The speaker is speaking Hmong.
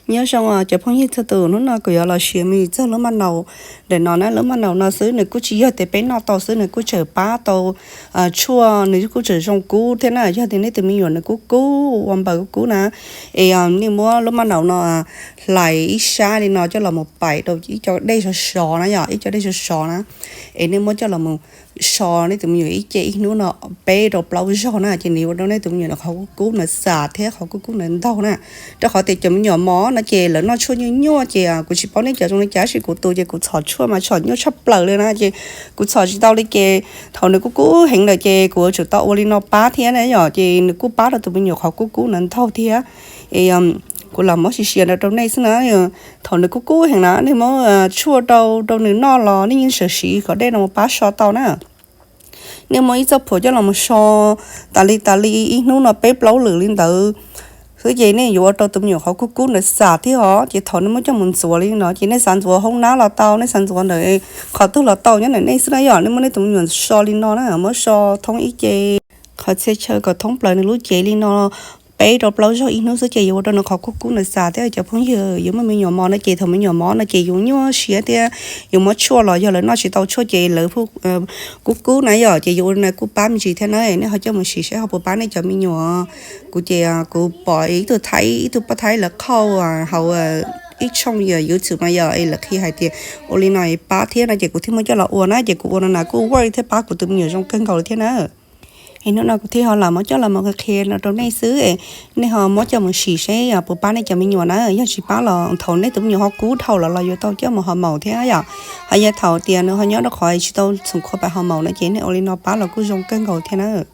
Nyob zoo cov phooj ywg txhua tus, hnub no kuv yuav los share me ntsis txog lub maj naus ntawm no na. Lub maj naus no xwb nws kuj tsis yog tias peb noj tau xwb, nws kuj tseem pab tau tshuaj, nws kuj tseem zoo kub thiab na. Yog tias nej tus me nyuam nws kub kub ua npaws kub kub na, es nej muab lub maj naus no hlais ib sab li no coj los mus pais rau ib co dej sov sov na yom, ib co dej sov sov na, es nej muab coj los mus so nej tus me nyuam ib ce ib hnub no peb rau plaub zaug na, ces nws yuav ua rau nej tus me nyuam nws qhov kub kub nws xam thiab qhov kub kub nws ntaug na. Rau qhov tias cov me nyuam mos no ces lawv noj tshuaj nyuaj nyuaj, ces kuv tsis paub nej cov zoo li cas, tab sis kuv tus ces kuv txhom tshuaj mas txhom nyuaj tshaj plaws li na, ces kuv txhom tsis tau li, ces thaum nws kub kub heev lawm ces kuv yuav tsum tau ua li no pab thiab na yom, ces nws kuj pab rau tus me nyuam qhov kub kub nws ntaug thiab. Es kuv los muab sim sim rau rau nej xwb na. Thaum nws kub kub heev na, nej muab tshuaj rau rau nws noj los nej yeej tseem siv cov dej no mus pab so tau na. Nej muab ib txoj phuam coj los mus so tas li tas li ib hnub no peb plaub lwm li ntawd xwb, ces nej yuav ua rau tus me nyuam qhov kub kub ntawd xam thiab os. Ces thaum nej muab coj mus ntxuav li no, ces nej xav ntxuav hoob nab los tau, nej xav ntxuav ntawm qhov twg los tau, nyob ntawm nej xwb na yom. Nej muab nej tus me nyuam so li no na, muab so thoob ib ce, qhov txhia chaw kom thoob plaws nws lub cev li no peb rau plaub zaug ib hnub xwb, ces yuav ua rau nws qhov kub kub nws xam thiab cov phooj ywg. Yus muaj me nyuam mos no ces thaum me nyuam mos no ces yus nyuaj siab thiab, yus muab tshuaj los yog lawv noj tsis tau tshuaj ces lawv kub kub na yom, ces yus ua li no kuj pab me ntsis thiab na. Nej ho coj mus sim saib ho puas pab nej cov me nyuam. Kuv ces kuv pom ib tug thaib, ib tug poj thaib lawv qhauj hauv ib tshooj YouTube mas yog es lawv qhia hais tias ua li no pab thiab no, ces kuv thiaj muab coj los ua na, ces kuv ua no na kuj work thiab pab kuv tus me nyuam zoo kawg nkaus li thiab na. Es hnub no kuv thiaj ho los muab coj los mus qhia no rau nej xwb, nej ho muab coj mus sim seb puas pab nej cov me nyuam na. Yog tsis pab los thaum nej tus me nyuam ho kub dhau los los yuav tau coj mus ho maus thiab yom. Ho yog thaum tias nws ho nyob rau qhov tsis tau txhoom khuav pais ho maus no ces nej ua li no pab los kuj zoo kawg nkaus thiab na.